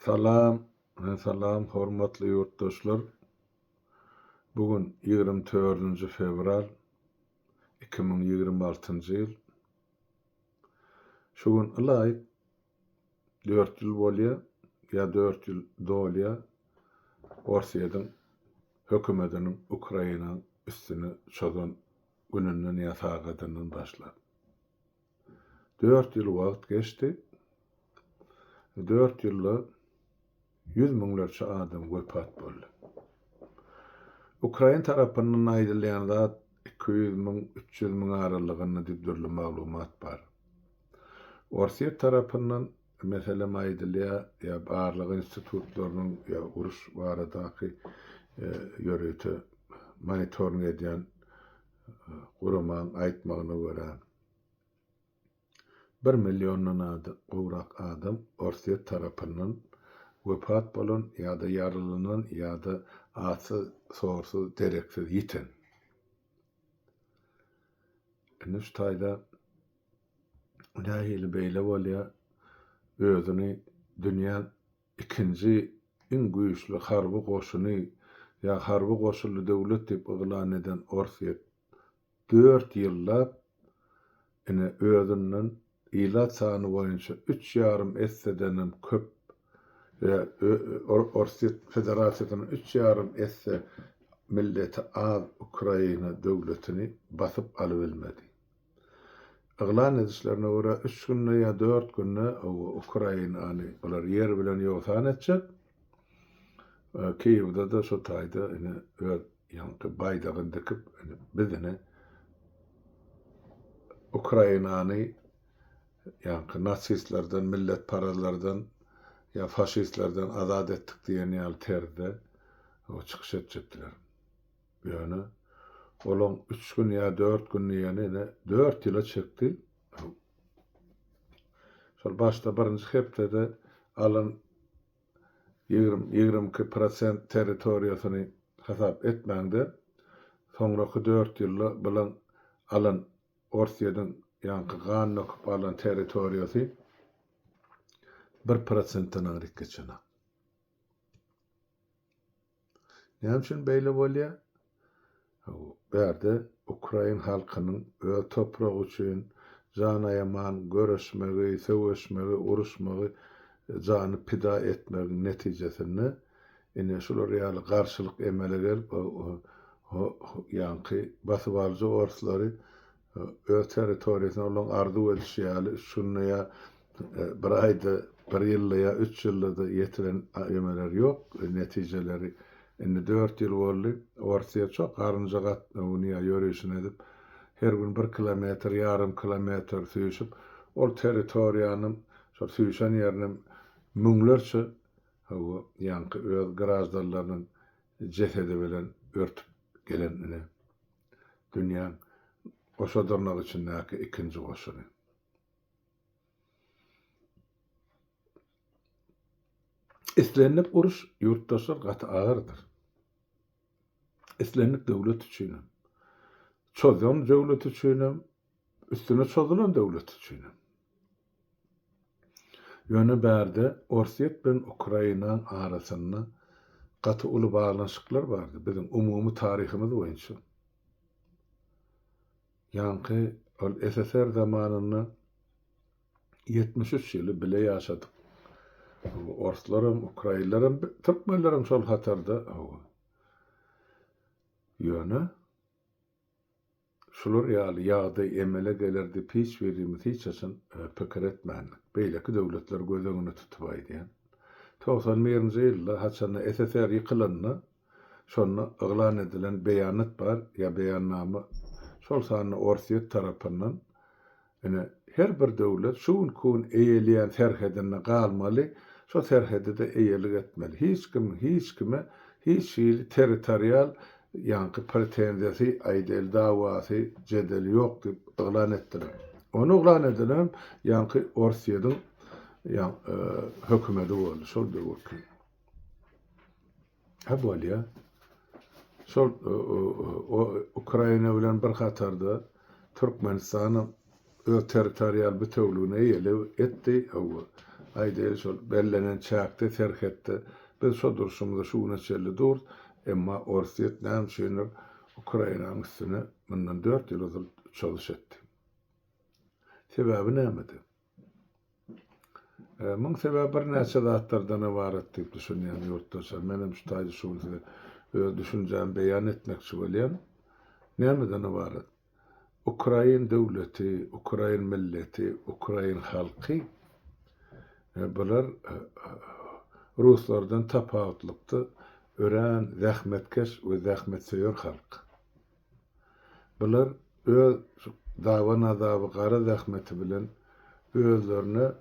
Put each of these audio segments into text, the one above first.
Salam, salam hormatly ýurtdaşlar. Bu gün 24-nji fewral 2026-njy ýyl. Şu gün ylaýyk 4 ýyl bolýar, ýa 4 ýyl dolýar Orsýetiň hökümetiniň Ukrainanyň üstüne çozan gününden ýa sagadyndan başlap. Dört ýyl wagt geçdi. Dört ýylda ýüz müňlerçe adam wepat boldy. Ukrain tarapyndan aýdylýan zat 200 müň, 300 müň aralygynda diýip dürli maglumat bar. Orsýet tarapyndan meselem aýdylýar, ýa barlag institutlarynyň ýa uruş baradaky ýörite monitoring edýän guramaň aýtmagyna görä, bir milliondan gowrak adam Orsýet tarapyndan wepat bolan ýa-da ýaralanan ýa-da atsyz-sorsuz, dereksiz ýiten. Indi şu taýda nähili beýle bolýar, özüni dünýäň ikinji iň güýçli harby goşuny ýa harby goşunly döwlet diýip yglan eden Orsýet dört ýyllap ine özünden ilat sany boýunça üç ýarym essedenem köp ýa Orsýet Federasiýasynyň üç ýarym esse milleti az Ukraina döwletini basyp alybilmedi. Yglan edişlerine görä, üç günde ýa dört günde Ukrainany bular ýer bilen ýogsan etjek. Kiýewde-de şo taýda ine öz ýaňky baýdagyny dikip, ine biz ine Ukrainany ýaňky nasistlerden, milletparazlardan ýa faşistlerden azat etdik diýen ýaly terzde çykyş etjekdiler. Ýöne olaň üç gün ýa dört gün diýeni ine dört ýyla çekdi. Şol başda birinji hepdede alan 20, 22 prosent territoriýasyny hasap etmäňde, soňraky dört ýylda bilen alan Orsýetiň ýaňky gan döküp alan territoriýasy bir prosentden aňryk geçenok. Näme üçin beýle bolýar? Bärde ukrain halkynyň öz topragy üçin jan aýaman göreşmegi, söweşmegi, uruşmagy, jany pida etmegiň netijesinde ine şular ýaly garşylyk emele gelip, ýaňky basybalyjy orslary öz territoriýasyna olaň arzuw edişi ýaly üç günde ýa bir aýda, bir ýylda ýa üç ýylda-da ýetilen emeler ýok, netijeleri. Indi dört ýyl boldy, Orsýet şo garynja gatnawyny ýa ýörişini edip, her gün bir kilometr, ýarym kilometr süýşüp, ol territoriýanyň şol süýşen ýerinem müňlerçe hawa, ýaňky öz graždanlarynyň jesedi bilen örtüp gelen ine. Dünýäň goşa dyrnak içindäki ikinji goşuny. Islendik uruş ýurtdaşlar gaty agyrdyr. Islendik döwlet üçinem. Çozan döwlet üçinem, üstüne çozulan döwlet üçinem. Ýöne bärde Orsýet bilen Ukrainaň arasynda gaty uly baglanyşyklar bardy, biziň umumy taryhymyz boýunça. Ýaňky ol SSR zamanynda 73 ýyly bile ýaşadyk. Orslaram, ukrainlerem, türkmenlerem şol hatarda. Ýöne Şular ýaly ýagdaý emele geler diýip hiç birimiz hiç haçan pikir etmändik. Beýleki döwletleri göz öňünde tutup aýdýan. 91-nji ýylda haçanda SSR ýykylanda şonda yglan edilen beýanat bar ýa beýannama şol sanda Orsýet tarapyndan Ine, her bir döwlet şu günki gün eýeleýän serhedinde galmaly, şo serhede-de eýelik etmeli. Hiç kim hiç kime hiç hili territorial ýaňky pretenziýasy, aýdaýly dawasy, jedeli ýok diýip yglan etdiler. Ony yglan edenem ýaňky Orsýediň hökümedi boldy şol döwürki. Ha bolýa. Şol Ukraina bilen bir hatarda Türkmenistanam öz territorial bitewligine eýelik etdi. Hawa. Aýdaýly şol bellenen çäkde, serhetde biz şo durşumyzda şu güne çenli durus. Emma Orsýet näme üçindir Ukrainanyň üstüne mundan dört ýyl ozal çozuş etdi. Sebäbi nämede? Muň sebäbi birnäçe zatlardan ybarat diýip düşünýän ýurtdaşlar. Men hem şu taýda şu gün size öz düşünjämi beýan etmekçi bolýan. Nämeden ybarat? Ukrain döwleti, ukrain milleti, ukrain halky bular ruslardan tapawutlykda örän zähmetkeş we zähmetsöýer halk. Bular öz daban-azaby gara zähmeti bilen özlerine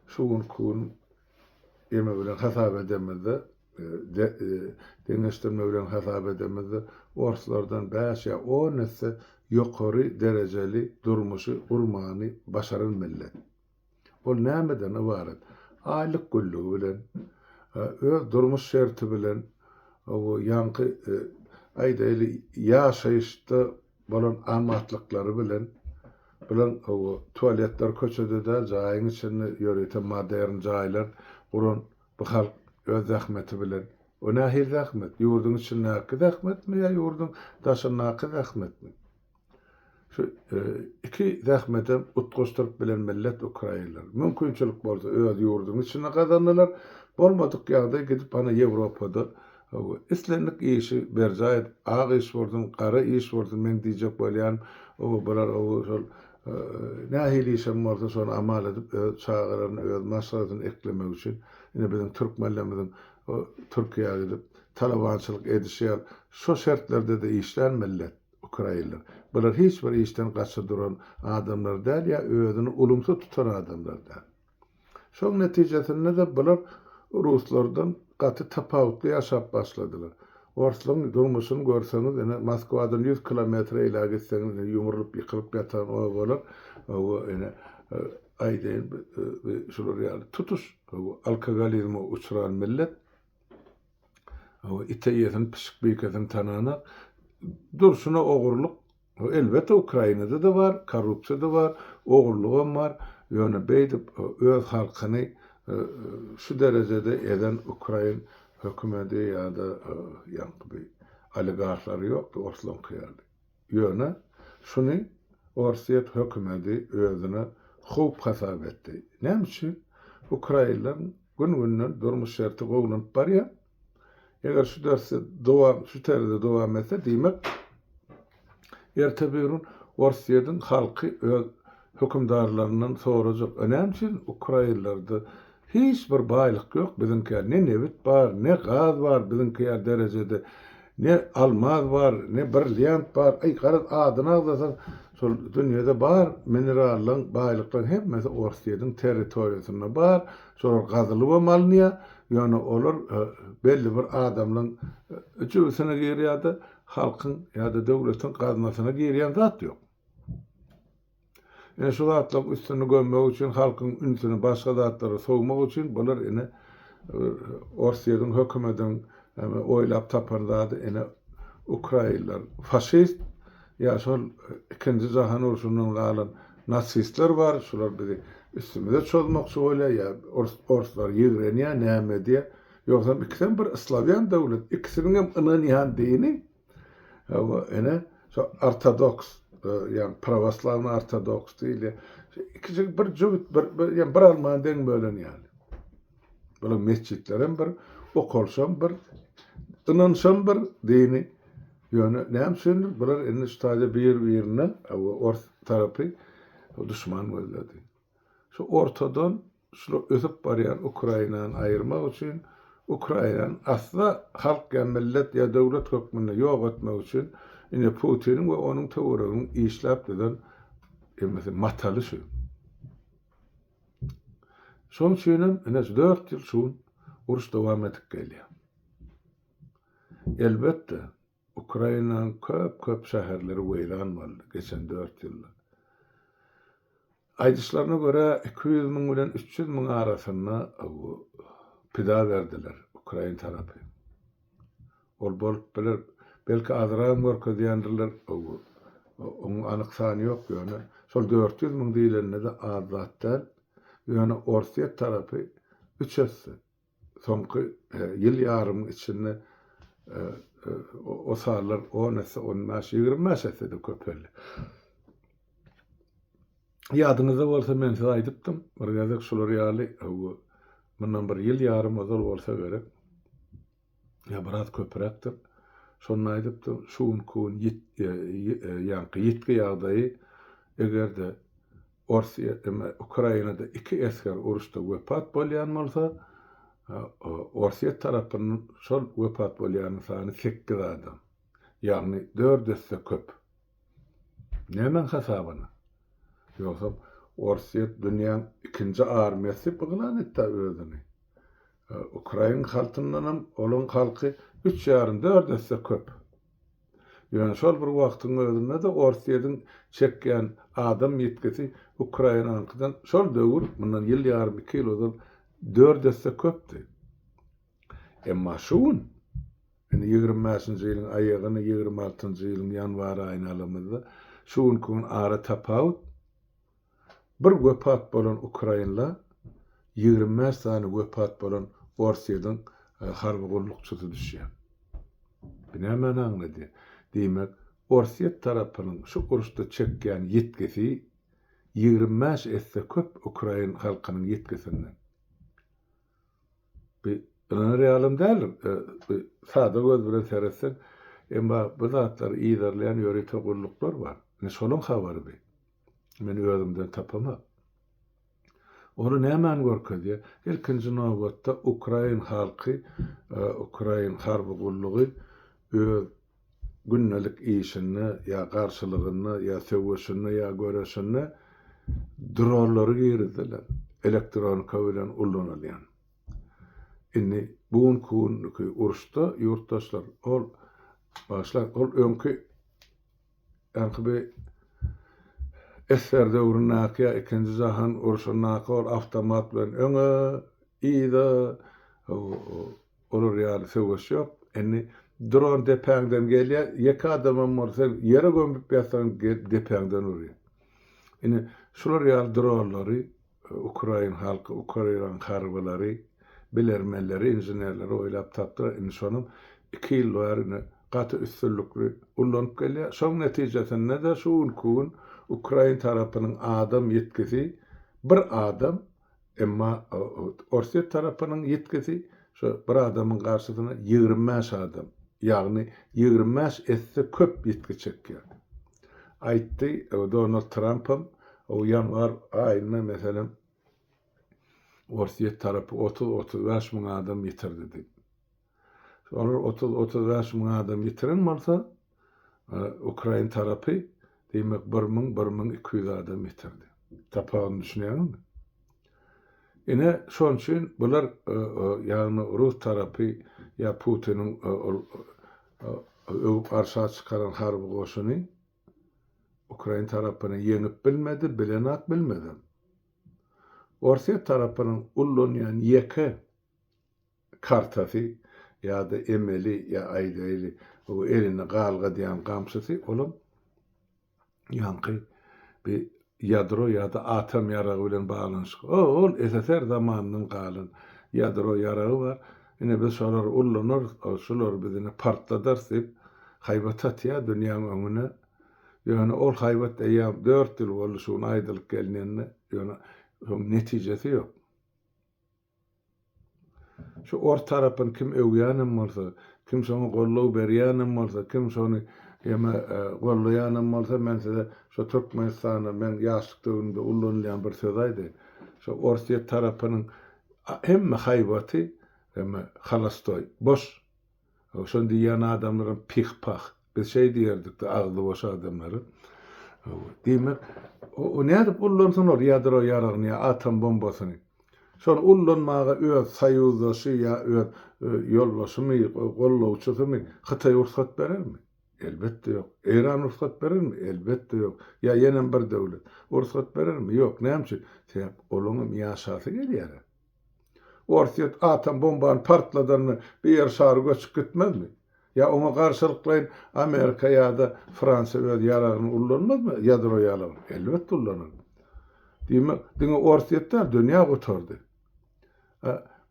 şu günki gün eme bilen hasap edemizde, deňeşdirme bilen hasap edemizde orslardan bäş ýa on esse ýokary derejeli durmuşy gurmany başaran millet. Ol nämeden ybarat? Aýlyk güllügi bilen, öz durmuş şerti bilen, ýaňky aýdaýly ýaşaýyşda bolan amatlyklary bilen, bilen tualetler köçede däl, jaýyň içinde ýörite modern jaýlar guran bu halk öz zähmeti bilen. O nähili zähmet? Ýurduň içindäki zähmetmi ýa ýurduň daşyndaky zähmetmi? Şu iki zähmetem utgaşdyryp bilen millet ukrainler. Mümkinçilik bolsa öz ýurduň içinde gazandylar. Bolmadyk ýagdaý gidip hany Ýewropada islendik işi berjaý edip, ak iş bolsun, gara iş bolsun meň diýjek bolýanym bular şol nähili işem bolsa şony amal edip öz çagalaryny, öz maşgalasyny eklemek üçin ine biziň türkmenlerimiziň Türkiýä gidip talabançylyk edişi ýaly şo şertlerde-de işlän millet. Ukrainler. Bular hiç bir işden gaça duran adamlar däl ýa özüni ulumsy tutan adamlar däl. Şoň netijesinde-de bular ruslardan gaty tapawutly ýaşap başladylar. Orslaryň durmuşyny görseňiz, ine, Moskwadan ýüz kilometr eýläk gitseňiz, ine, ýumrulyp ýykylyp ýatan obalar, hawa, ine, aýdaýyn, şular ýaly tutuş, hawa, alkogolizme uçran millet. Hawa, it eýesini, pişik bikesini tananak. Durşuna ogurlyk, elbetde Ukrainada-da bar, korrupsiýa-da bar, ogurlygam bar. Ýöne beýdip öz halkyny şu derejede ezen ukrain hökümedi ýa-da ýaňky bir oligarhlary ýokdy orslaňky ýaly. Ýöne şuny Orsýet hökümedi özüne howp hasap etdi. Näme üçin? Ukrainleriň gün-günden durmuş şerti gowulanyp barýar. Eger şu dersde dowam, şu terzde dowam etse, diýmek, erte-birgün Orsýetiň halky öz hökümdarlaryndan sorajak, A näme üçin ukrainlerde hiç bir baýlyk ýok biziňki ýaly, ne nebit bar, ne gaz bar biziňki ýaly derejede, ne almaz bar, ne brilliant bar, aý garaz adyny agzasaň şol dünýede bar minerallaryň, baýlyklaryň hemmesi Orsýetiň territoriýasynda bar, şolar gazylybam alynýar, ýöne olar belli bir adamlaryň jübüsine girýär-de, halkyň ýa-da döwletiň gaznasyna girýän zat ýok. Ine şu zatlaryň üstüni gömmek üçin, halkyň ünsüni başga zatlara sowmak üçin bular ine Orsýetiň hökümediň oýlap tapan zady ine ukrainler faşist ýa şol ikinji jahan urşundan galan nasistler bar şular bizi üstümize çozmakçy bolýar ýa orslar ýigrenýär näme edýär ýogsam ikisem bir slawýan döwlet ikisiniň hem ynanýan dini Hawa, ene, şo ortodoks, ýagny prawoslawnyý ortodoks diýilýär. Ikisi bir jübüt, bir, bir, ýagny bir almany deň bölen ýaly. Bularyň metjitlerem bir, okalyşam bir, ynanyşam bir dini. Ýöne näme üçindir bular indi şu taýda bir-birine, hawa, ors tarapy duşman gözledi. Şu ortadan şular ösüp barýan Ukrainany aýyrmak üçin, Ukrainany asla halk ýa millet ýa döwlet hökmünde ýok etmek üçin ine Putiniň we onuň töwereginiň işläp düzen emesi mataly şu. Şonuň üçinem ine şu dört ýyl şu gün uruş dowam edip gelýär. Elbetde, Ukrainanyň köp-köp şäherleri weýran boldy geçen dört ýylda. Aýdyşlaryna görä, 200 müň bilen 300 müň arasynda pida berdiler ukrain tarapy. Ol bolup biler. Belki azragam görkezýändirler, onuň anyk sany ýok, ýöne şol 400 müň diýlende-de az zat däl. Ýöne Orsýet tarapy. Üç esse. Soňky ýyl ýarymyň içinde o sanlar on esse, on bäş, 25 esse-de köpeldi. Ýadyňyzda bolsa men size aýdypdym, bir gezek şular ýaly, mundan bir ýyl ýarym ozal bolsa gerek, ýa biraz köpräkdir. Şonda aýdypdym, şu günki gün ýaňky ýitgi ýagdaýy eger-de Orsýet, Ukrainada iki esger uruşda wepat bolýan bolsa, Orsýet tarapyndan şol wepat bolýanyň sany sekiz adam. Ýagny dört esse köp. Nämäň hasabyna? Ýogsam Orsýet dünýäň ikinji armiýasy diýip yglan etdi-ä özüni. Ukrain halkyndanam olaň halky üç ýarym, dört esse köp. Ýöne şol bir wagtyň özünde-de Orsýetiň çekýän adam ýitgisi Ukrainanyňkydan şol döwür, mundan ýyl ýarym, iki ýyl ozal dört esse köpdi. Emma şu gün, indi 25-nji ýylyň aýagyny, 26-njy ýylyň ýanwar aýyny alamyzda, şu günki gün ara tapawut Bir wepat bolan ukrainla 25 sany wepat bolan Orsýetiň harby gullukçysy düşýär. Bu nämäni aňladýar? Diýmek, Orsýet tarapynyň şu uruşda çekýän ýitgisi 25 esse köp ukrain halkynyň ýitgisinden. Bu ynanar ýalam däldir. Bu sada göz bilen seretseň, emma bu zatlary yzarlaýan ýörite gulluklar bar. Ine şolaň habary bu. Men özümden tapamak. Ony nämäni görkezýär? Ilkinji nobatda ukrain halky, ukrain harby gullugy öz gündelik işinde ýa garşylygynda, ýa söweşinde, ýa göreşinde dronlary girizdiler, elektronika bilen ullanylýan. Indi bu günki gündüki uruşda ýurtdaşlar ol bagyşlaň ol öňki ýaňky bir SSR döwründäki ýa ikinji jahan urşundaky ol awtomat bilen öňe, yza olar ýaly söweş ýok. Indi dron depäňden gelýär, ýeke adamam bolsa sen ýere gömüp ýatsaň gelip depäňden urýar. Indi şular ýaly dronlary Ukrain halky, Ukrainanyň harbylary, bilermenleri, inženerleri oýlap tapdylar. Indi şonuň iki ýyl bäri indi gaty üstünlikli ullanyp gelýär. Şonuň netijesinde-de şu günki gün ukrain tarapynyň adam ýitgisi bir adam, emma orsýet tarapynyň ýitgisi şo bir adamyň garşysyna 25 adam, ýagny 25 esse köp ýitgi çekýär. Aýtdy Donald Trampam o ýanwar aýynda meselem Orsýet tarapy 30-35 müň adam ýitirdi diýip. Olar 30-35 müň adam ýitiren bolsa, Ukrain tarapy diýmek 1000, 1200 adam ýitirdi. Tapawudyny düşünýäňizmi? Ine, şonuň üçin bular ýagny rus tarapy ýa Putiniň ol öwüp arşa çykaran harby goşuny ukrain tarapyny ýeňip bilmedi, bilenak, bilmezem. Orsýet tarapynyň ullanýan ýeke kartasy ýa-da emeli ýa aýdaýly bu elinde galgadýan gamçysy olam ýaňky bir ýadro ýa-da atom ýaragy bilen baglanyşyk. Ol SSR zamanyndan galan ýadro ýaragy bar. Ine biz şolary ullanarys, şulary biz ine partladarys diýip haýbat atýar dünýäň öňüne. Ýöne ol haýbat eýýäm dört ýyl boldy şu gün aýdylyp gelinenine, ýöne şoň netijesi ýok. Şu ors tarapyny kim öwýänem bolsa, kim şoňa goldaw berýänem bolsa, kim şony eme gollaýanam bolsa men size şu Türkmenistanda meň ýaşlyk döwrümde ullanylýan bir sözi aýdaýyn. Şu Orsýet tarapynyň hemme haýbaty eme halastoý, boş. Şony diýýän adamlaram pih-pah. Biz şeý diýerdik-de agzy boş adamlara. Diýmek, o nädip ullansyn ol ýadro ýaragyny ýa atom bombasyny? Şony ullanmaga öz soýuzdaşy ýa öz ýoldaşymy, gollawçysymy Hytaý rugsat berermi? Elbetde ýok. Eýran rugsat berermi? Elbetde ýok. Ýa ýenem bir döwlet rugsat berermi? Ýok. Näme üçin? Sebäp olaňam ýaşasy gelýär-ä. Orsýet atom bombany partladanda bir ýer şary göçüp gitmezmi? Ýa oňa garşylyklaýyn Amerika ýa-da Fransiýa öz ýaragyny ullanmazmy, ýadro ýaragyny? Elbetde ullanar. Diýmek, diňe Orsýet däl, dünýä gutardy.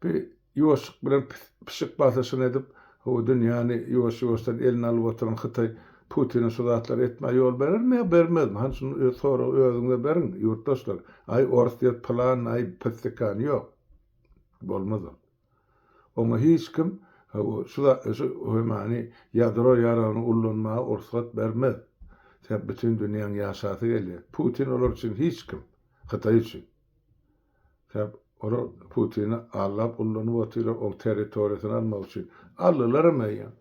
Bir ýuwaşlyk bilen pişik basyşyny edip, hawa dünýäni ýuwaş-ýuwaşdan eline alyp oturan Hytaý Putine şu zatlary etmäge ýol berermi ýa bermezmi? Hany şuny öz soragy özüňize beriň, ýurtdaşlar. Aý Orsýet pylan, aý pisdikan ýok. Bolmaz ol. Oňa hiç kim hawa şu şu hemany ýadro ýaragyny ullanmaga ursgat bermez. Sebäp bütin dünýäň ýaşasy gelýär. Putin olar üçin hiç kim. Hytaý üçin. Sebäp olar Putini aldap ullanyp otyrlar oň territoriýasyny almak üçin. Aldylaram eýýäm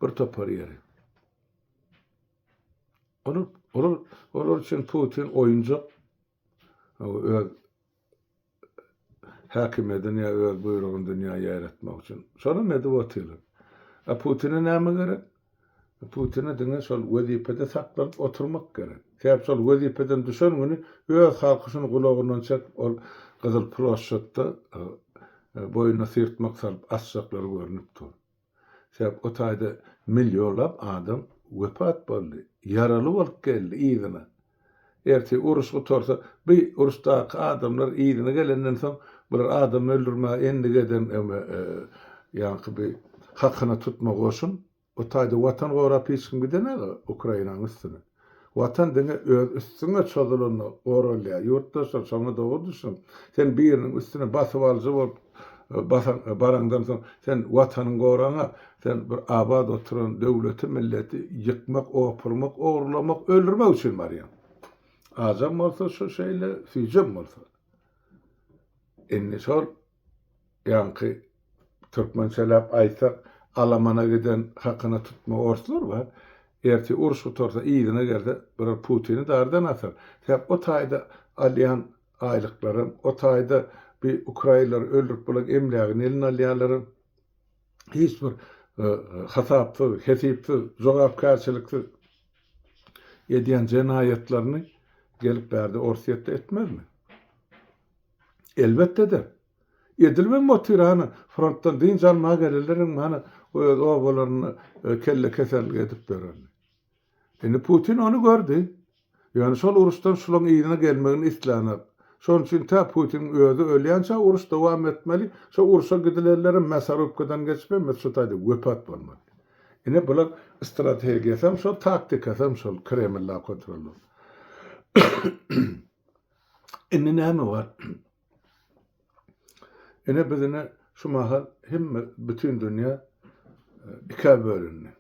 bir topar ýeri. Olar olar olar üçin Putin oýunjak. Öz häkimiýetini ýa öz buýrugyny dünýä ýaýratmak üçin. Şonam edip otyrlar. A Putine näme gerek? Putine diňe şol wezipede saklanyp oturmak gerek. Sebäp şol wezipeden düşen güni öz halky şuny gulagyndan çekip ol Gyzyl ploşşatda boýnuna syrtmak salyp asjaklary görnüp dur. Sebäp o taýda millionlap adam wepat boldy, ýaraly bolup geldi yzyna. Ertir uruş gutarsa, bi uruşdaky adamlar yzyna gelenden soň bular adam öldürmäge endik eden ýaňky bi hakyna tutma goşun o taýda watan gorap hiç kim gidenok Ukrainanyň üstüne. Watan diňe öz üstüňe çozulanda goralýar. Ýurtdaşlar şoňa dogry düşüniň. Sen biriniň üstüne basybalyjy bolup basan baraňdan soň sen watanyň goraňa sen bir abat oturan döwleti milleti ýykmak opurmak ogurlamak öldürmek üçin barýaň. Ajam bolsa şu şeýle süýjem bolsa. Indi şol Ýaňky türkmençeläp aýtsak, alamana giden hakyna tutma orslar bar. Ertir uruş gutarsa yzyna gelse bular Putini dardan asar. Sebäp o taýda alýan aýlyklaram, o taýda bi ukrainlary öldürip bulaň emlägini eline alýanlaram hiç bir hasapsyz, hesipsiz, jogapkärçiliksiz edýän jenaýatlaryny gelip bärde Orsýetde etmezmi? Elbetde eder. Edilibem otyr hany frontdan dynç almaga gelenleriň hany öz obalarynda kelle keserlik edip ýörenini. Indi Putin ony gördi. Ýöne şol uruşdan şulaň yzyna gelmegini islänok. Şonuň üçin tä Putiniň özi ölýänçä uruş dowam etmeli. Şo urşa gidilenlerem mäsarubkadan geçip hemmesi şu taýda wepat bolmaly. Ine bular strategiýasam şol taktikasam şol Kremldaky oturanlaryň. Indi näme bar? Ine biz ine şu mahal hemme bütin dünýä ikä bölündi.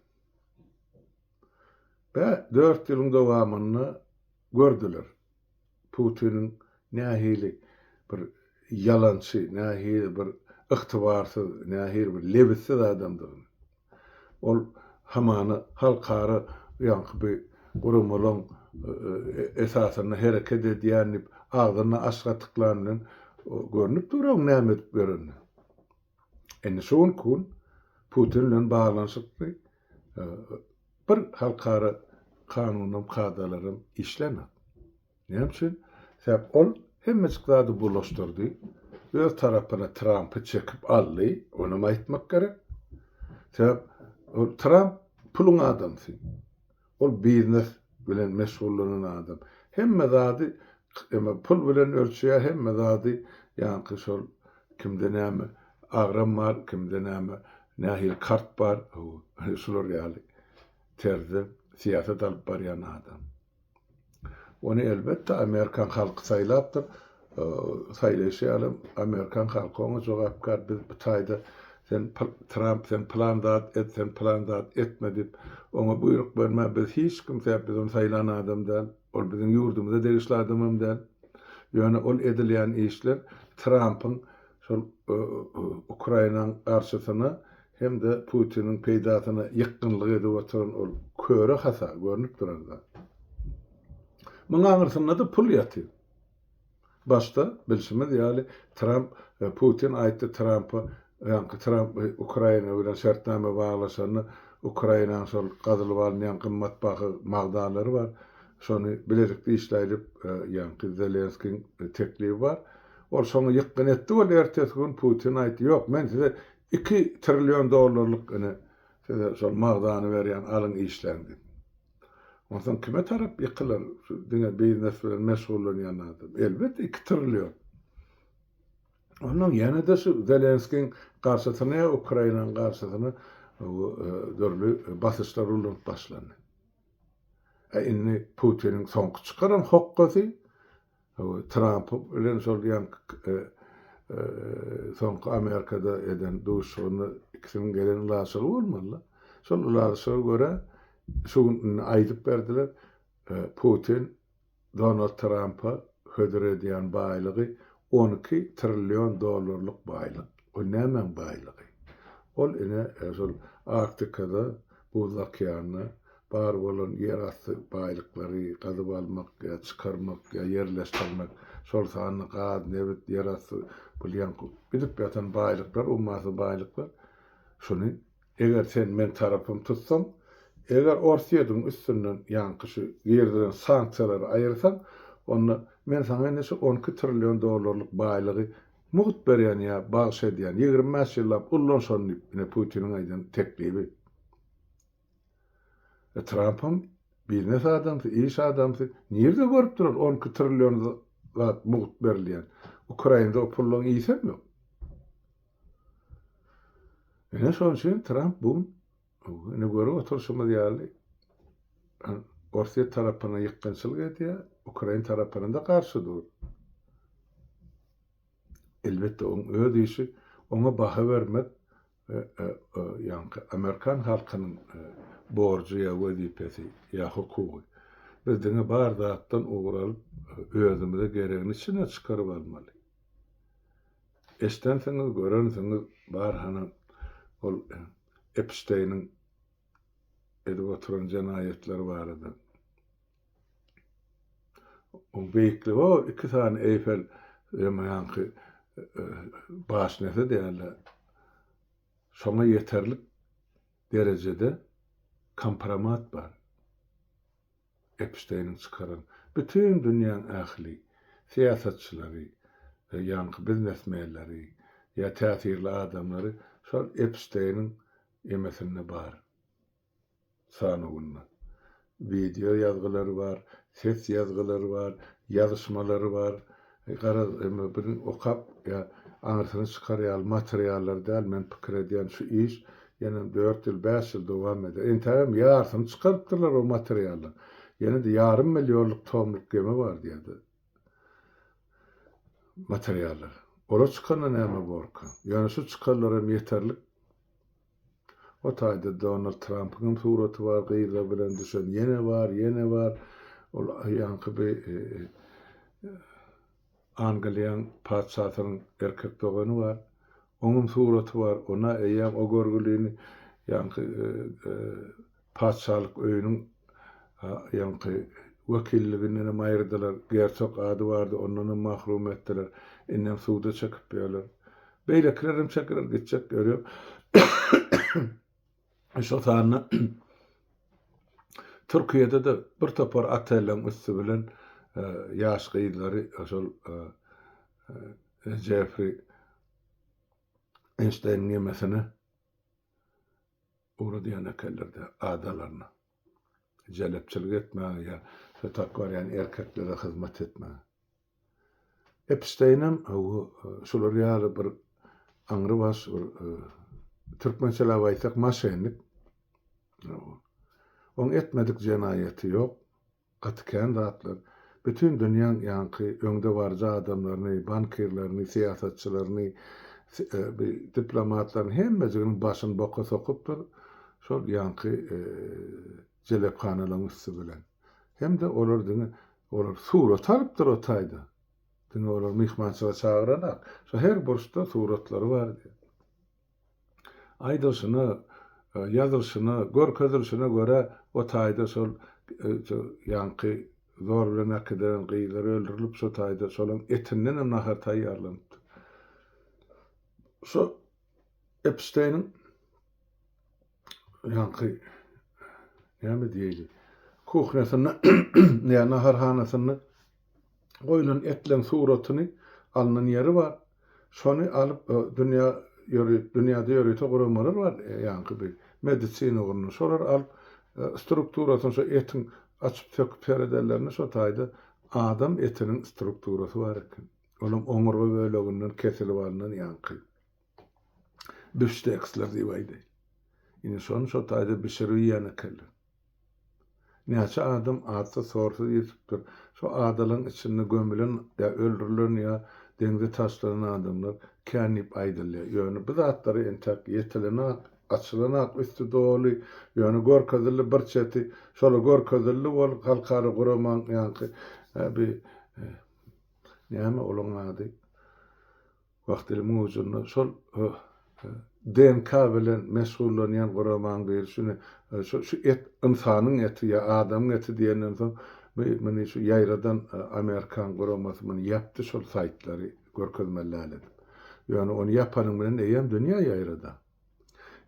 Bä 4 ýylyň dowamynda gördüler. Putiniň nähili bir ýalançy, nähili bir ygtybarsyz, nähili bir lebitsiz adamdygyny. Ol hamana halkara ýaňky bi guramalaň esasynda hereket edýän diýip agzyna aş gatyklan bilen görnüp dur oň näme edip ýörenini. Indi şu günki gün Putin bilen baglanyşykly bir halkara kanunam kadalaram işlänok. Näme üçin? Sebäp ol hemmejik zady bulaşdyrdy. Öz tarapyna Trampy çekip aldy, onam aýtmak gerek. Sebäp ol Tramp puluň adamsy. Ol biznes bilen meşgullanan adam. Hemme zady pul bilen ölçeýär, hemme zady ýaňky şol kimde näme agram bar, kimde näme nähili kart bar, şular ýaly terzde syýasat alyp barýan adam. Ony elbetde amerikan halky saýlapdyr. Saýlaýşy ýaly amerikan halky oňa jogapkär. Biz bu taýda sen Tramp sen pylan zat et, sen pylan zat etme diýip oňa buýruk bermä biz hiç kim sebäp biz ony saýlan adam däl. Ol biziň ýurdumyza degişli adamam däl. Ýöne ol edilýän işler Trampyň şol Ukrainaň garşysyna hem-de Putiniň peýdasyna ýykgynlyk edip oturan ol köre hasa görnüp duran zat. Muň aňyrsynda-da pul ýatyr. Başda, bilşimiz ýaly, Tramp, Putin aýtdy Trampa, ýaňky Tramp Ukraina bilen şertnama baglaşanda Ukrainanyň şol gazylyp alynýan gymmatbaha magdanlary bar, şony bilelikde işläýlip, ýaňky Zelenskiň teklibi bar. Ol şoňa ýykgyn etdi ol ertesi gün Putin aýtdy, ýok, men size Iki trillion dollarlyk ine size şol magdany berýän alyň işläň diýip. Onsoň kime tarap ýykylar şu diňe biznes bilen meşgullanýan adam. Elbetde iki trillion. Ondan ýene-de şu Zelenskiň garşysyna ýa Ukrainanyň garşysyna dürli basyşlar ulanyp başlandy. E indi Putiniň soňky çykaran hokgasy Tramp bilen şol ýaňky soňky Amerikada eden duşuşygynda ikisiniň gelen ylalaşygy bolmaly-da. Şol ylalaşyga görä şu gün indi aýdyp berdiler, Putin Donald Trampa hödür edýän baýlygy 12 trillion dollarlyk baýlyk. Ol nämäň baýlygy? Ol ine şol Arktikada, Buz okeanda bar bolan ýerasty baýlyklary gazyp almak ýa çykarmak ýa ýerleşdirmek, şol sanda gaz, nebit, ýerasty bul ýaňky gidip ýatan baýlyklar, ummasyz baýlyklar. Şuny Eger sen meň tarapymy tutsaň, eger Orsýetiň üstünden ýaňky şu girizilen sanksiýalary aýyrsaň, onda men saňa ine şu 12 trillion dollarlyk baýlygy mugt berýän ýa bagyş edýän, 25 ýyllap ullan şony diýip, ine Putiniň aýdan teklibi. E Trampam biznes adamsy, iş adamsy, nirde görüpdir ol 12 trillion zat mugt berilýän. Ukrainada o pullaň ysam ýok. Ine şonuň üçin Tramp bu gün ine görüp oturyşymyz ýaly Orsýet tarapyna ýykgynçylyk edýär, Ukrain tarapyna-da garşy dur. Elbetde oň öz işi, oňa baha bermek ýaňky amerikan halkynyň borjy ýa wezipesi ýa hukugy. Biz diňe bar zatdan ugur alyp özümize geregini içinden çykaryp almaly. Eşdensiňiz, görensiňiz bar hany ol Epşteýniň edip oturan jenaýatlary barada. Oň beýikligi o iki sany Eýfel ýa ýaňky başnesi diýýärler. Şoňa ýeterlik derejede kompromat bar. Epşteýniň çykaran bütin dünýäň ähli syýasatçylary, ýaňky biznesmenleri ýa täsirli adamlary şol Epşteýniň emesinde bar, sanawynda. Wideo ýazgylary bar, ses ýazgylary bar, ýazyşmalary bar. Garaz, indi biziň okap ýa aňyrsyny çykar ýaly materiallar däl, men pikir edýän şu iş ýene dört ýyl, bäş ýyl dowam eder. Entägem ýarsyny çykarypdyrlar o materiallaryň. Ýene-de ýarym millionlyk tomluk gemi bar diýýärdi materiallar. Olar çykanda näme borka? Ýöne şu çykanlar hem ýeterlik. O taýda Donald Trampyň hem suraty bar, gyzlar bilen düşen, ýene bar, ýene bar. Ol ýaňky bir Angliýaň patyşasynyň erkek dogany bar. Oňam suraty bar. Ona eýýäm o görgülini ýaňky patyşalyk öýüniň ýaňky wekilliginden hem aýyrdylar. Gersog ady bardy, ondan hem mahrum etdiler. Indem suda çekip ýörler. Beýlekiler hem çekiler gitjek ýeri ýok. Şol sanda Türkiýede-de bir topar otelleriň üsti bilen ýaş gyzlary şol Jeffri Einsteiniň ýemesine ugradýan ekenler-de adalaryna. Jelepçilik etmäge ýa şo tak barýan erkeklere hyzmat etmäge. Epşteýnem şular ýaly bir aňrybaş bir türkmençeläp aýtsak maşennik. Oň etmedik jenaýaty ýok. Gaty kän zatlar. Bütin dünýäň ýaňky öňde baryjy adamlaryny, bankirlerini, syýasatçylaryny, bi diplomatlaryny hemmejiginiň başyny boka sokupdyr şol ýaňky jelephanalaryň üsti bilen. Hem-de olar diňe olar surat alypdyr o taýda. Diňe olar myhmançylyga çagyranak. Şo her burçda suratlary bar diýýär. Aýdylyşyna, ýazylyşyna, görkezilişine görä o taýda şol ýaňky zor bilen äkidilen gyzlar öldürilip şo taýda şolaň etindenem nahar taýýarlanypdyr. Şo Epsteiniň ýaňky näme diýeli kuhnýasynda ýa naharhanasynda goýlan etleň suratyny alnan ýeri bar. Şony alyp dünýä ýöri dünýäde ýörite guramalar bar ýaňky bir medisina ugrunda. Şolar alyp strukturasyny şo etiň açyp söküp seredenlerinde şo taýda adam etiniň strukturasy bar eken. Olam oňurga böleginden kesilip alnan ýaňky bifşteksler diýip aýdaýyn. Indi şony şo taýda bişirip iýen ekenler. Näçe adam atsyz-sorsuz ýitipdir. Şo adalaň içinde gömülen ýa öldürilen ýa deňze taşlanan adamlar kän diýip aýdylýar. Ýöne bu zatlary entäk ýetilenak, açylanak üsti doly, ýöne görkezildi bir çeti, şola görkezildi bol halkara guramaň ýaňky bi näme olaň ady? Wah dilimiň ujunda şol DNK bilen meşgullanýan guramaň biri şuny şu şu et ynsanyň eti ýa adamyň eti diýenden soň bu muny şu ýaýradan amerikan guramasy muny ýapdy şol saýtlary görkezmeli däl edip. Ýöne ony ýapanyň bilen eýýäm dünýä ýaýrada.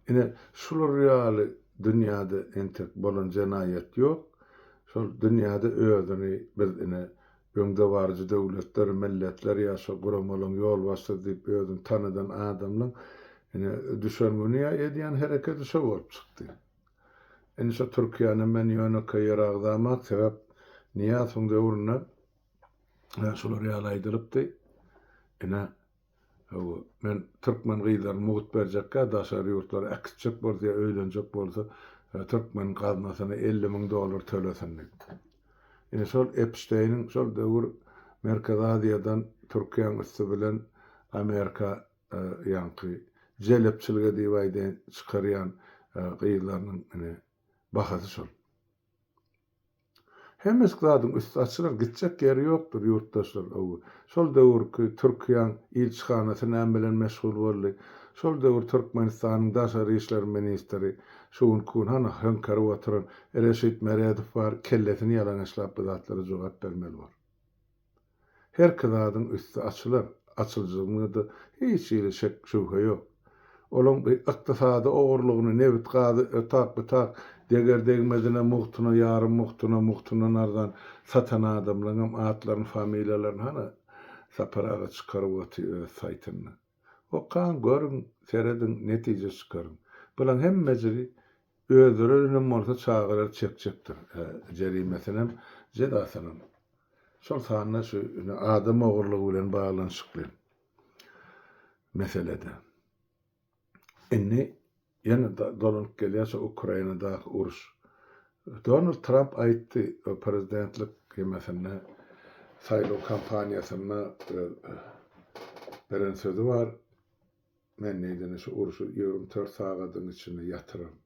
Ine şular ýaly dünýäde entek bolan jenaýat ýok. Şol dünýäde özüni biz ine Öňdebaryjy döwletler, milletler ýa şo guramalaryň ýolbaşçysy diýip özüni tanadan adamlaň ine düşen güni ýa edýän hereketi şo bolup çykdy. Indi şo Türkiýäni men ýönekeý ýere agzamak, sebäp Nyýazowyň döwründe şular ýaly aýdylypdy. Ine Hawa, men türkmen gyzlaryny mugt berjekkä, daşary ýurtlara äkitjek bolsa ýa öýlenjek bolsa, türkmen gaznasyna 50 müň dollar tölesin diýip. Ine şol Epşteýniň şol döwür Merkezi Aziýadan Türkiýäň üsti bilen Amerika ýaňky jelepçilige diýip aýdaýyn çykarýan gyzlarynyň ine bahasy şol. Hemmejik zadyň üsti açylar, gitjek ýeri ýokdur ýurtdaşlar öwi. Şol döwürki Türkiýäň ilçihanasy näme bilen meşgul boldy? Şol döwür Türkmenistanyň daşary işler ministri, şu günki gün hany höňkerip oturan Reşit Meredow bar, kellesini ýalaňaçlap bu zatlara jogap bermeli bor. Herki zadyň üsti açylar, açyljygyna-da hiç hili şek-şübhe ýok. Olaň bi ykdysady ogurlygyny, nebit-gazy ötak-bütak, deger-degmezine, mugtuna, ýarym mugtuna, mugtundan arzan satan adamlaňam atlaryny, familiýalaryny hany Sapar aga çykaryp otyr öz saýtynda. Okaň, görüň, serediň, netije çykaryň. Bulaň hemmejigi Özleri ölenem bolsa çagalary çekjekdir jerimesinem, jezasynam. Şol sanda şu ine adam ogurlygy bilen baglanyşykly meselede. Indi ýene dolanyp gelýär şu Ukrainadaky uruş. Donald Tramp aýtdy prezidentlik hemesinde saýlaw kampaniýasynda öz beren sözi bar. Men diýdi, şu urşy 24 sagadyň içinde ýatyraryn.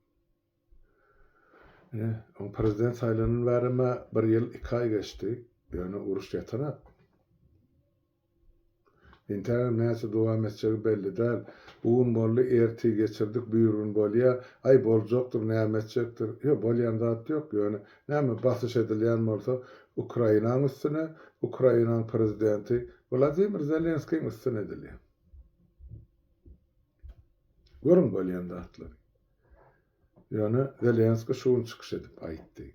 Ine, oň prezident saýlanyny bärem-ä bir ýyl iki aý geçdi, ýöne uruş ýatanak. Entägem näçe dowam etjegi belli däl. Bu gün boldy, ertir geçirdik, birigün bolýa, aý boljakdyr, näme etjekdir. Ýok, bolýan zat ýok, ýöne näme basyş edilýän bolsa Ukrainaň üstüne, Ukrainaň prezidenti Wladimir Zelenskiň üstüne edilýär. Görüň bolýan zatlary. Ýöne Zelenskiý şu gün çykyş edip aýtdy.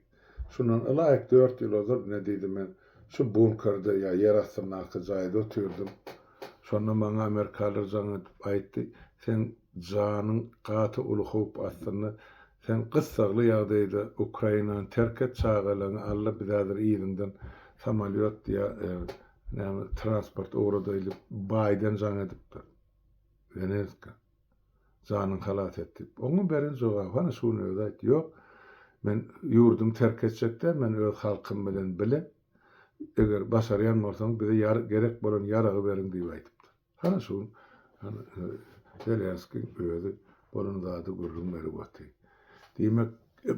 Şundan ylaýyk dört ýyl ozal ine diýdi men şu bunkerde ýa ýer astyndaky jaýda otyrdym. Şonda maňa amerikalylar jaň edip aýtdy, seň janyň gaty uly howp astynda, sen gyssagly ýagdaýda Ukrainany terk et, çagalaryňy al-da biz häzir yzyňdan samolýot ýa näme transport ugradaýly Baýden jaň edipdir. Zelenska. Janyňy halas et diýip. Oňa beren jogaby hany şu gün özi aýtdy. Ýok, men ýurdumy terk etjek däl, men öz halkym bilen bile, eger başarýan bolsaňyz bize ýar gerek bolan ýaragy beriň diýip aýdypdyr. Hany şu gün hany Zelenskiň özi bolan zady gürrüň berip otyr. Diýmek,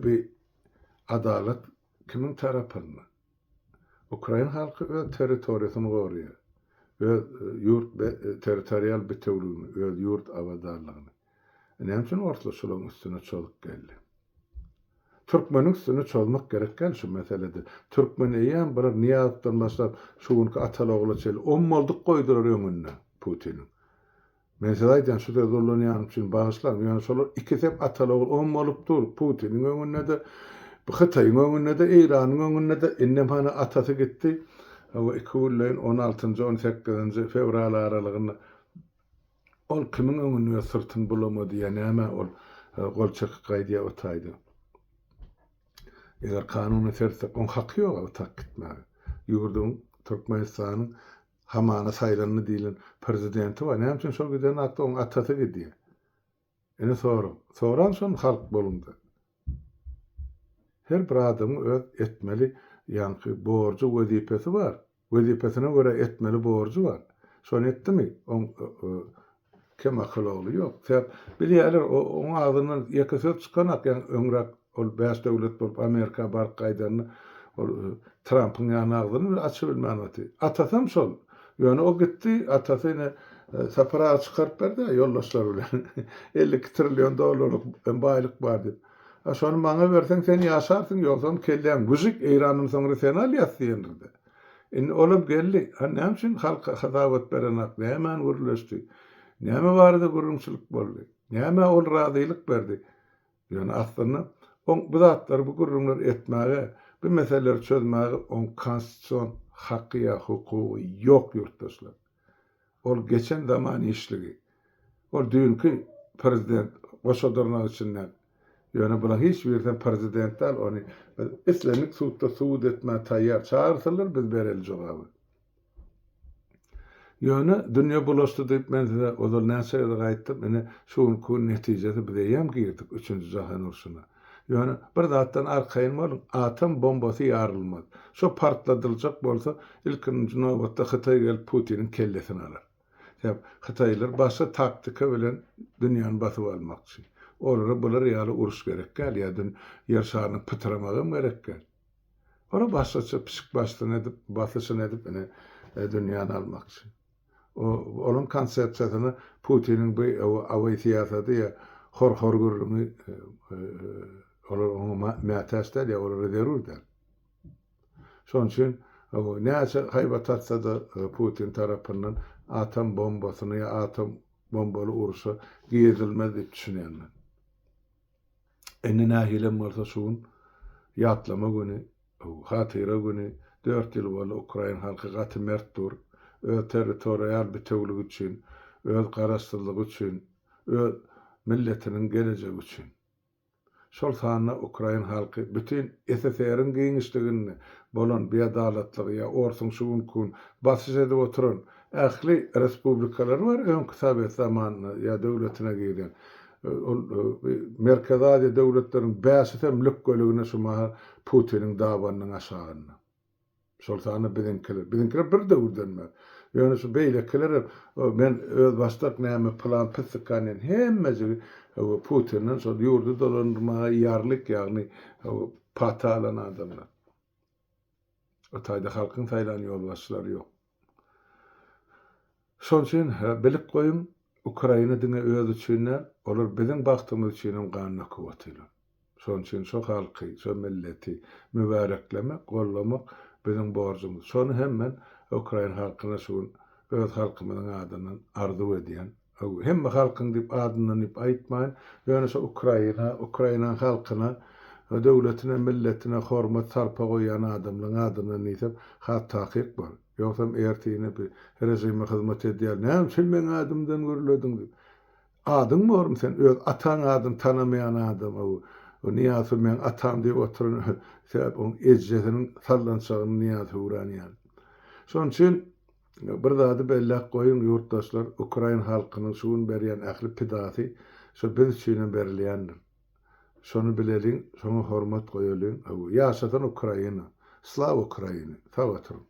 bi adalat kimiň tarapynda? Ukrain halky öz territoriýasyny goraýar. Öz ýurt territorial bitewligini, öz ýurt abadanlygyny. Näme üçin orslar şolaryň üstüne çozup geldi? Türkmeniň üstüne çozmak gerek däl şu meselede. Türkmen eýýäm bir Nyýazowdan başlap şu günki Atalogla çenli ommaldyk goýdular öňünde Putiniň. Men size aýdýan şu sözi ullanýanym üçin bagyşlaň, ýöne şolar ikisem ataly-ogul om bolup dur, Putiniň öňünde-de, Hytaýyň öňünde-de, Eýranyň öňünde-de, indem hany atasy gitdi, hawa iki günleýin on altynjy, on sekizinji fewral aralygynda ol kimiň öňünde öz syrtyny bulamady ýa näme ol gol çekip gaýdýar o taýda. Eger kanuna seretsek oň haky ýok o tak gitmäge. Ýurduň Türkmenistanyň. Hamana saýlandy diýlen prezidenti bar. Näme üçin şol gidenakda oň atasy gidýär? Ine soraň. Soraň şony halk boluňda. Her bir adamyň öz etmeli ýaňky borjy wezipesi bar. Wezipesine görä etmeli borjy bar. Şony etdimi, oň kem akyl ogly ýok. Sebäp bilýärler, oň agzyndan ýeke söz çykanak, ýaňy öňräk ol bäş döwlet bolup Amerika baryp gaýdanda ol Trampyň ýany agzyny bile açybilmän otyr. Atasam şol. Ýöne o gitdi, atasy ine Sapar aga çykaryp berdi-ä ýoldaşlary bilen. 52 trillion dollarlyk baýlyk bar diýip. A şony maňa berseň sen ýaşarsyň, ýogsam kelläň wyžyk Eýrandan soňra seni alýas diýendir-de. Indi olam geldi. A näme üçin halka hasabat berenak, nämäni gürleşdi? Näme barada gürrüňçilik boldy? Nämä ol razylyk berdi? Ýöne aslynda oň bu zatlary, bu gürrüňleri etmäge, bu meseleleri çözmäge oň konstitusion haky ýa hukugy ýok ýurtdaşlar. Ol geçen zaman işligi. Ol düýnki prezident goşa dyrnak içinde. Ýöne bulaň hiç birisem prezident däl, ony biz islendik sudda subut etmäge taýýar. Çagyrsalar biz bereli jogaby. Ýöne dünýe bulaşdy diýip men size ozal näçe gezek aýtdym, ine şu günki gün netijesi biz eýýäm girdik üçünji jahan urşuna. Ýöne bir zatdan arkaýyn boluň, atom bombasy ýarylmaz. Şo partladyljak bolsa ilkinji nobatda Hytaý gelip Putiniň kellesini alar. Sebäp hytaýlylar başga taktika bilen dünýäni basyp almakçy. Olara bular ýaly uruş gerek däl ýa ýer şarynyň pytramagam gerek däl. Olar başgaça pişik başsyny edip, basyşyny edip ine dünýäni almakçy. O olaň konsepsiýasyna Putiniň bu awaý syýasady ýa hor-hor gürrüňi olar oňa mätäç däl ýa olara zerur däl. Şonuň üçin näçe haýbat atsa-da Putin tarapyndan atom bombasyny ýa atom bombaly urşa girizilmez diýip düşünýän men. Indi nähilem bolsa şu gün ýatlama güni, hatyra güni, dört ýyl boldy ukrain halky gaty mert dur. Öz territorial bitewiligi üçin, öz garaşsyzlygy üçin, öz milletiniň gelejegi üçin. Şol sanda ukrain halky bütin SSR-iň giňişliginde bolan biadalatlygy ýa orsuň şu günki gün basyş edip oturan ähli respublikalary bar öňki sowet zamanynda ýa döwletine girýän Ol Merkezi Aziýa döwletleriniň bäşisem lükgeligine şu mahal Putiniň dabanynyň aşagynda. Şol sanda biziňkiler. Biziňkiler bir döwürden bäri. Ýöne şu beýlekilerem men özbaşdak näme pylan pysykan diýen hemmejigi Putinden şol ýurdy dolandyrmaga ýarlyk ýagny pata alan adamlar. O taýda halkyň saýlan ýolbaşçylary ýok. Şonuň üçin bilip goýuň, Ukraina diňe özi üçin däl, olar biziň bagtymyz üçin hem gan döküp otyrlar. Şonuň üçin şo halky, şo milleti mübäreklemek, gollamak biziň borjumyz. Şony hem men ukrain halkyna şu gün öz halkymyzyň adyndan arzuw edýän. Hemme halkyň diýip adyndan diýip aýtmaýyn, ýöne şo Ukraina, Ukrainanyň halkyna, döwletine, milletine hormat, sarpa goýýan adamlaryň adyndan diýsem has takyk bolar. Ýogsam ertine bir režime hyzmat edýär, näme üçin meň adymdan gürlediň diýip. Adyň bormy sen öz ataň adyny tanamaýan adam o Nyýazow meň atam diýip oturan sebäp oň ejesiniň sallançagyny Nyýazow uran ýaly. Şonuň üçin Bir zady belläp goýuň ýurtdaşlar ukrain halkynyň şu gün berýän ähli pidasy şo biz üçinem berilýändir. Şony bileliň şoňa hormat goýalyň. Ýaşasyn Ukraina. Slawa Ukraini. Sag oturyň.